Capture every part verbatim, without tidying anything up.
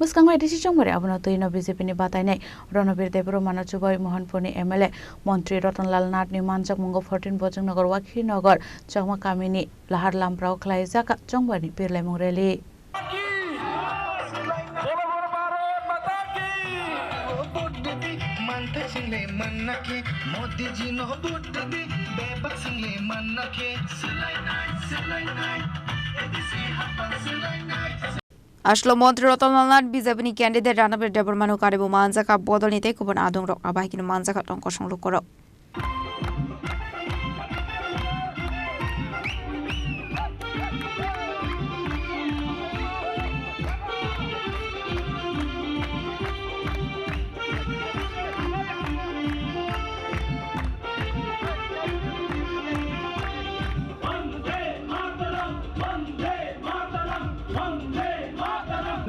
Bwskango A D C chongmari abono twino B J P ni batainai Ranabir Debbarmano chubai Mohanpurni M L A montri Ratanlal Nath ni manjakmungo fourteen Bojongnagar Wakhirnagar Chakma kamini lahar lamprao khlaijak chongmani birlaimung rally. Aslo montri Ratanlal Nath B J P ni candidate Ranabir Debbarmano karibo manjakha bodolni tei kubun adongrok, abo hai kheno manjakha tong kosong lukurok.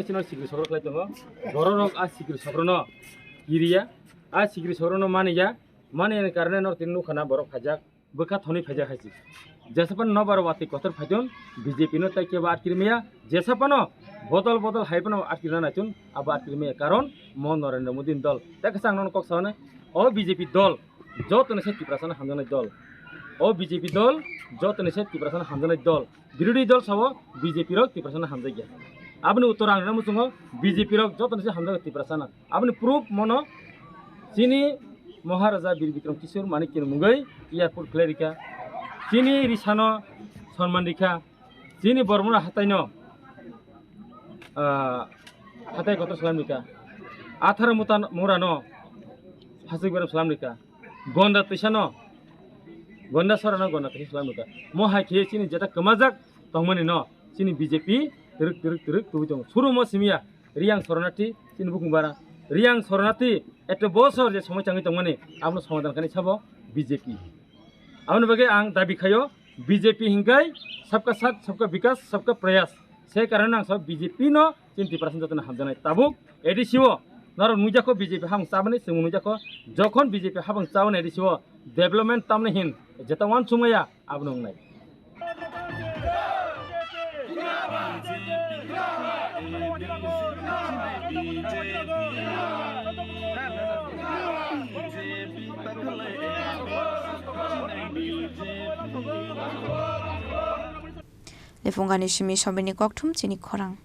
Sino sikri sokro khlai tongo. Bororok a sikri sokrono kiriya, a sikri sokrono maniya, maniyani karone norok tini nukha na borok phaijak, bwkha thonwi phaijak hai se. Jesa phano nobar watwi kotor phaitun, B J P no tai kebo atkir maya, jesa phano bodol bodol hai phano atkirna naitun, abo atkir maya, karon mo Narendra Modi ni dol. Tei khe ang nono kok sanai, o B J P dol, jotoni se Tiprasano hamjaknai dol. O B J P dol, jotoni se Tiprasano hamjaknai dol. Birodhi dol sao B J P rok Tiprasano hamjakya. Aboni uttor ang rwna muchungo B J P rok jotoni se hamjakya Tiprasano. Aboni proof mono chini Maharaja Bir Bikram Kishore Manikya ni mungwi airport khlai rikha. Chini risano sonman rikha. Chini Bormona hataino, ah, hatai kotor salam rikha. Atharo mutan murano hasik beram salam rikha. Gonda twisano, gonda sorano gonda twisa salam rikha. Mo hai khe chini jeta kwmajak tongmani no chini B J P twrwk twrwk twrwk tubui tongo. Surumo simiya. Riyang Soronati, chini bukung bara. Riyang Soronati, eto bosor je somoi changwi tongmani, abono somadan khainai sabo B J P. Aboni bagwi ang dabi khaio, B J P hinkai sabka saath, sabka vikas, sabka prayas. Se karone ang sabo B J P no chini Tiprasano jotono hamjaknai. Tabuk A D C o norok nukjakho B J P habang chabani, chwng nukjakho jokhon B J P habang chabani A D C o development tamni hin jeta uansukmaya. Abono wngnai. Lephungani simi Sobini kokthum chini khorang.